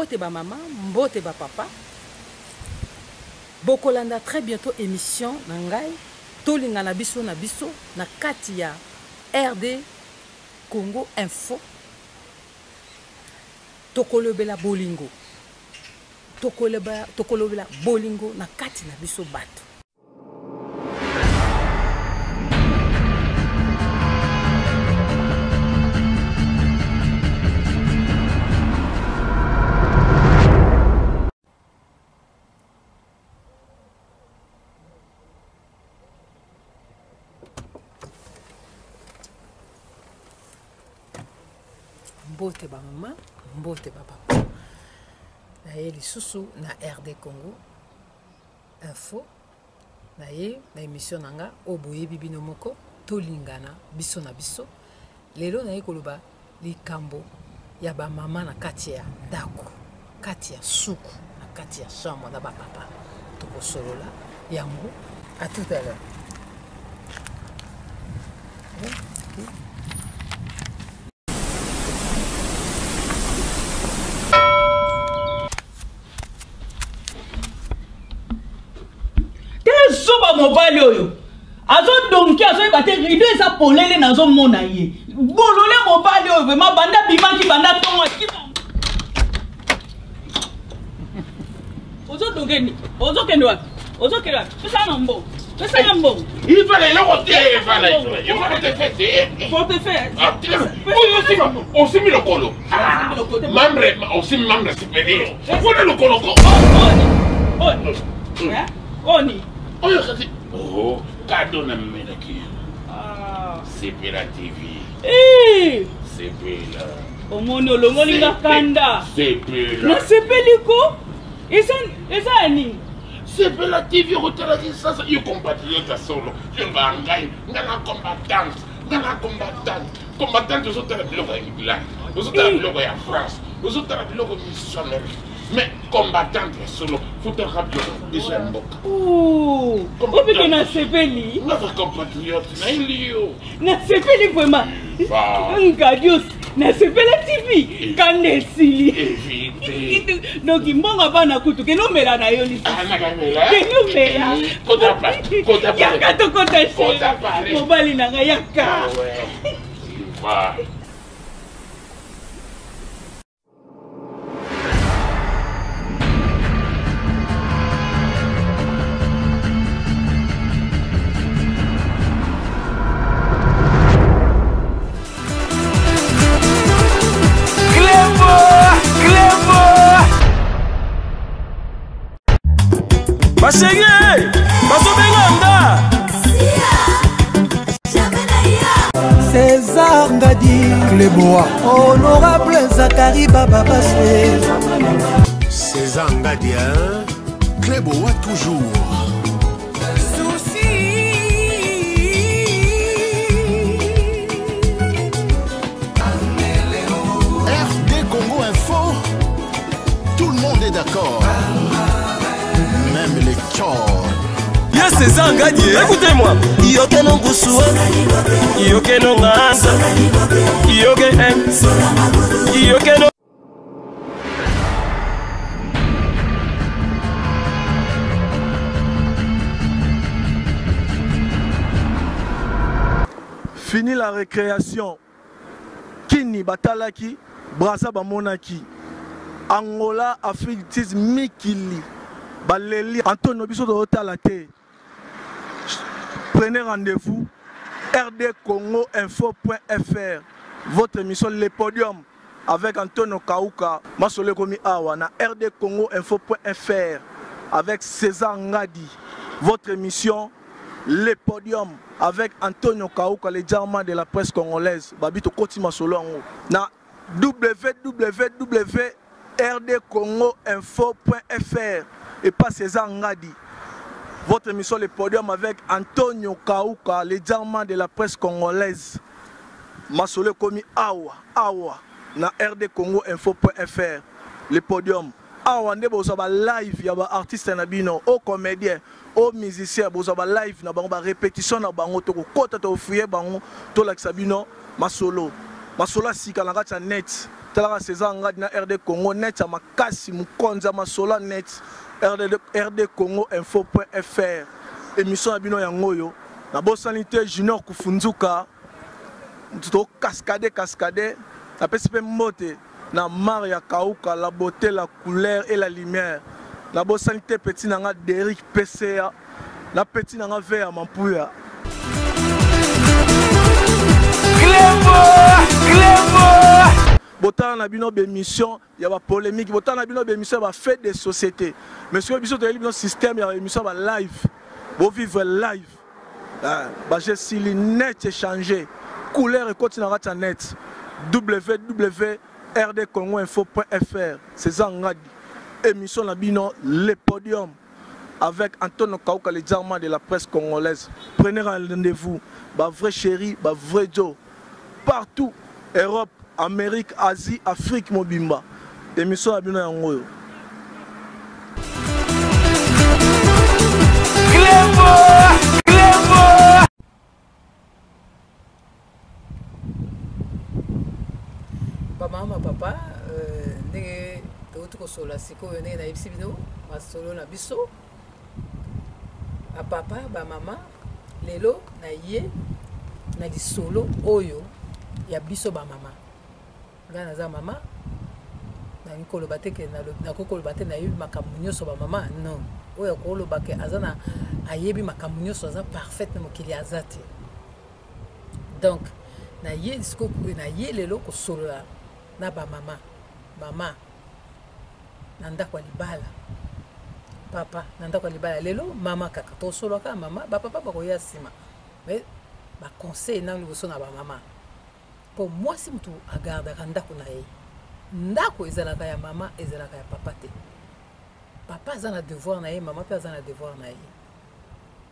Mbote ba mama, mbote ba papa. Bokolanda très bientôt émission na ngai tolingana biso na biso na kati ya RD Congo Info. Tokolobela bolingo. Tokolobela bolingo na kati na biso bato. Mbote ba mama, mbote ba papa. Naye lisusu na RD Congo Info naye na emission na nga oyo boyebi bino moko tolingana biso na biso. Lelo naye koloba likambo ya ba mama na kati ya ndako, kati ya suku, na kati ya chambre na ba papa. Tokosolola yango à tout à l'heure. Okay. Te zoba mobali oyo azodonki azoyeba te rido eza polele nazomona ye bolole mobali oyo vraimen banda bimaki banda ntongo akima ozodonke nini ozokende wapi ozokende wapi pesa na mbongo pesa na mbongo ifala eloko te efala portefeuille te portefeuille oyo osimbi lokolo Membre, osimbi membre supérieur. Wana lokolo ko. Oni. Oyo kasi. Oh, kado na memelaki. Sepela TV. Eh. Sepela. Omoni olongoli nga kanda. Sepela. Nasepeli ko. Eza eza ya nini? Sepela TV okotala kisasa yo compatriote ya solo. Yo ba ngai, nga na combattante, nga na combattante. Combattante ozotala biloko ya England, ozotala biloko ya France, ozotala biloko misusu Amérique. Mais combattante ya solo, futalaka biloko biso ya mboka. Obike nasepeli. Naza compatriote, nayeli yo. Nasepeli vraiment. Ngadios, nasepela TV, kanda esili. Donc mbongo bana kutu kende omela na yo lisusu. Kende omela. Yaka tokota chez mobali na ngai yaka. Basenge bazobenga nga César Ngadi Cleboa Honorable Zakari Baba Baswe César Ngadi hein? Cleboa toujours RD Congo Info, tout le monde est d'accord. Même les chors. Yes, César Ngadi, écoutez-moi. Yoke no ngusua, yoke no ngasa, yoke M, yoke no. Fini la récréation. Kini batalaki, Brazza bamonaki. Angola, Afrique du Sud, mikili. Baleli Antonio biso tozotala te. Prenez rendez-vous rdcongoinfo.fr votre émission Le Podium avec Antonio Kauka masolo ekomi awa na rdcongoinfo.fr avec César Ngadi votre émission Le Podium avec Antonio Kauka le diamant de la presse congolaise babi tokoti masolo yango na www.rdcongoinfo.fr et pas César Ngadi. Votre émission Le Podium avec Antonio Kauka, le diamant de la presse congolaise. Masolo komi awa, awa, na rdcongoinfo.fr. Le Podium. Awa nde bozwa ba live ya ba artiste na bino, au comédien, au musicien, bozwa ba live na bango, ba répétition na bango, tokokota, tokofouiller bango, tolakisa bino masolo. Masolo ya sika na kati ya net. Talaka César Ngadi na RD Congo net ya makasi mokonzi ya masolo net RD, RD Congo info.fr émission na bino yango oyo nabosani te Junior Kufunzuka to cascade cascade napesi mpe mbote na mar ya kauka la beauté la couleur et la lumière nabosani te petit na nga Derrick PCA na petit na nga veya mampuya botala na bino bemission ya bapolémique botala na bino bemission ya bafait de société mais soki biso toyeli bino système ya baémission ya balive bovivre live eh, baje sili net échange couleur ekoti na kati ya net www rdcongoinfo fr césar ngadi émission na bino le podium avec Antonio Kauka, le diamant de la presse congolaise. Prenez rendez-vous, ba vrai chéri, ba vrai Joe. Partout, Europe, Amérique, Asie, Afrique, Mobimba. Émission à bino yango oyo. Ba mama papa euh, ndenge touti kosolola sikoyo ndenge nayebisi bino masolo na biso bapapa bamama lelo na ye na lisolo oyo ya biso bamama ngai naza mama nalingi koloba te ke nakoki koloba te nayebi makambo nyonso bamama non oyo akoloba ke aza na ayebi makambo nyonso aza parfaite na mokili aza te donc naye sikoyo naye lelo kosolola na bamama mama na ndako ya libala papa na ndako ya libala lelo mama kaka tosolola kaka mama bapapa bakoya nsima mais baconseil nano liboso na bamama mpo mwasi motu agardaka ndako na ye ndako ezalaka ya mama ezalaka ya papa te papa aza na devoir na ye mama mpe aza na devoir na ye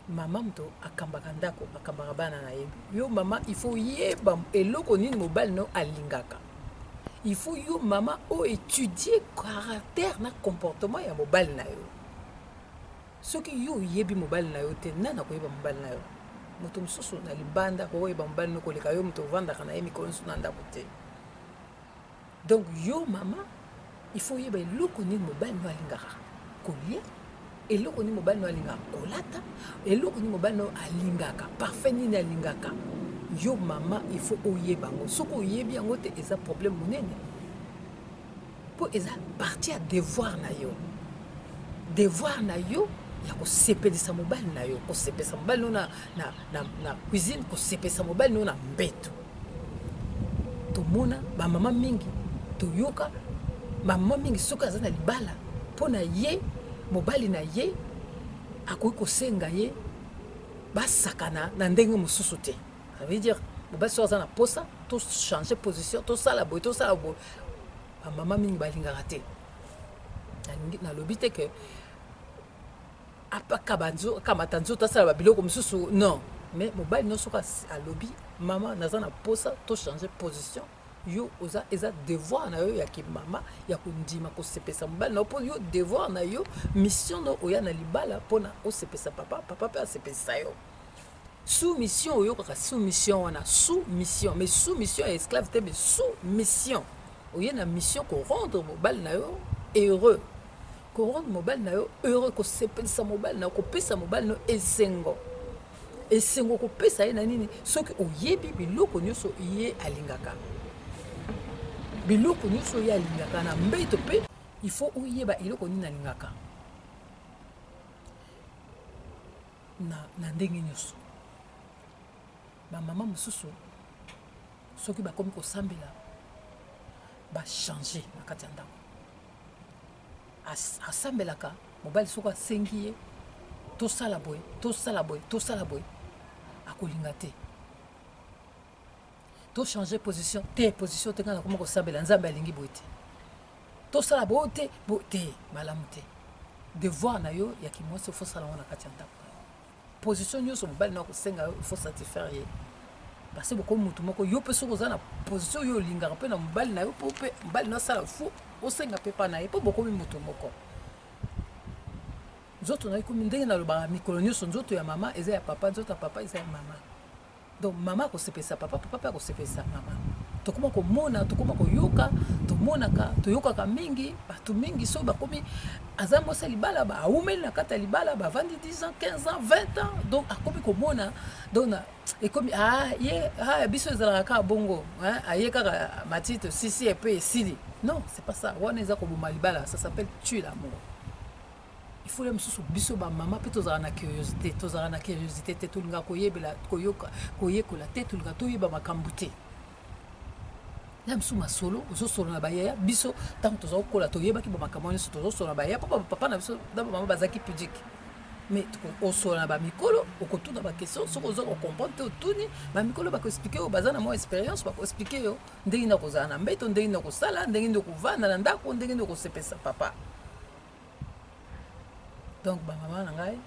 mama moto akambaka ndako akambaka bana na ye yo mama il faut yeba eloko nini mobali no alingaka il faut yo mama o étudier caractère na comportement ya mobali na yo soki yo oyebi mobali na yo te nani akoyeba mobali na yo moto mosusu na libanda akoyeba mobali no koleka yo moto ovandaka na ye mikolo nyonso na ndako te donc yo mama il faut oyeba eloko nini mobali no alingaka kolia eloko nini mobali no alingaka kolata eloko nini mobali no alingaka parfum nini alingaka yo mama il faut oyeba yango soki oyebi yango te eza problème monene mpo eza partie ya devoir na yo devoir na yo ya kosepelisa mobali na yo kosepelisa mobali no na, na, na, na cuisine kosepelisa mobali no na mbeto tomona bamama mingi toyoka bamama mingi soki aza na libala mpo na ye mobali na ye akoki kosenga ye basakana na ndenge mosusu te ça veut dire mobali soki aza na posa tochange position tosala boye tosala boye bamama mingi balingaka te nalobi te ke akamata nzoto asala babiloko mosusu non mais mobali nyonso soki alobi mama naza na posa tochange position yo oza eza devoir na yo ya kimama ya kondima kosepesa mobali na yo mpo yo devoir na yo mission no oya na libala mpona osepesa papa papa mpe asepesa yo sous mission oyokaka sous mission wana sous mission mais sous mission ya esclave te mais sous mission oye na mission korendre mobali na yo heureux korendre mobali na yo heureux kosepelisa mobali na yo kopesa mobali na yo esengo esengo kopesa ye na nini soki oyebi biloko nyonso ye alingaka biloko nyonso ye alingaka na mbeto mpe il faut oyeba eloko nini alingaka na, na ndenge nyonso bamama mosusu soki bakomi kosambela bachange na kati ya ndako asambelaka mobali soki asengi ye tosala boye tosala boye tosala boye akolinga te tochange position te position te ngai nakoma kosambela nzambe alingi boye te tosala boye te bo te malamu te devoir na yo ya kimwasi ofosala yango na kati ya ndako na yo position nyonso mobali na akosenga yo faut satisfaire ye parce bokomi motu moko yo mpe soki oza na position oyo olingaka mpe na mobali na yo mpo mpe mobali na asala fo osenga mpe mpa na ye mpo bokomi motu moko nzoto na yo ekomi ndenge nalobaka mikolo nyonso nzoto ya mama eza ya papa nzoto ya papa eza ya mama donc mama akosepelisa papa papa mpe akosepelisa mama. Tokoma komona, tokoma koyoka, tomonaka, toyokaka mingi, bato mingi soki bakomi aza mwasi ya libala, baawumeli na kati ya libala, bavandi 10 ans, 15 ans, 20 ans, donc akomi komona, donc na ekomi ah, ye ah, biso ezalaka kaka bongo, hein, aye kaka matite sisi epe esili. Non, c'est pas ça. Wana eza koboma libala, ça s'appelle tuer l'amour. Il faut ya mosusu biso bamama mpe tozala na curiosité, tozala na curiosité te, tolingaka koyebela, koyoka, koyekola te, tolingaka toyeba makambo te. Ya mosusu masolo ozosolola na bayaya, biso ntango toza kokola toyebaki bamakambo nyonso, tozosolola na bayaya mpo bapapa na biso na bamama bazalaki pudique. Mais osolola na bamikolo, okotuna baquestion, soki oza kocomprendre te otuni bamikolo, bakoexplike yo, baza na mwa expérience, bakoexplike yo ndenge nini kozala na mbeto, ndenge nini kosala, ndenge nini kovanda na ndako, ndenge nini kosepesa papa. Donc bamama na ngai,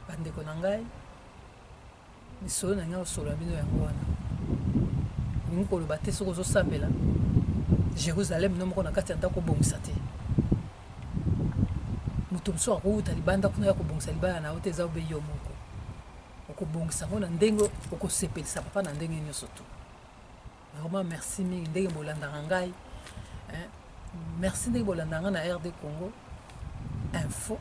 bandeko na ngai, lisolo na ngai osolola bino yango wana. Olingi koloba te soki ozosambela Jérusalem no moko na kati ya ndako obongisa te, moto mosusu akowuta libanda kuna ya kobongisa libala na yo te, eza obe yo moko okobongisa yango na ndenge okosepelisa papa na ndenge nyonso tu. Vraiment merci mingi ndenge bolandaka ngai, hein? Merci ndenge bolandaka ngai na RD Congo Info.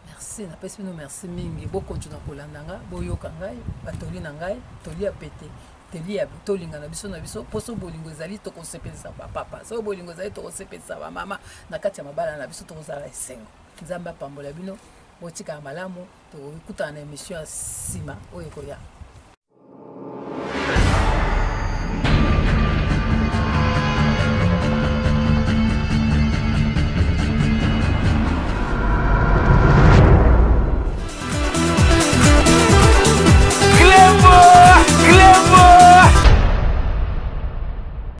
Merci, napesi bino merci mingi. Bokontinua kolanda nga, boyoka ngai, batoli na ngai, toli ya pete, toli ya tolinga na biso na biso, mpo so bolingo ezali tokosepelisa bapapa, so bolingo ezali tokosepelisa bamama na kati ya mabala na biso, tokozala esengo. Nzambe apambola bino, botikala malamu, tokokutana na émission ya nsima oyo ekoya.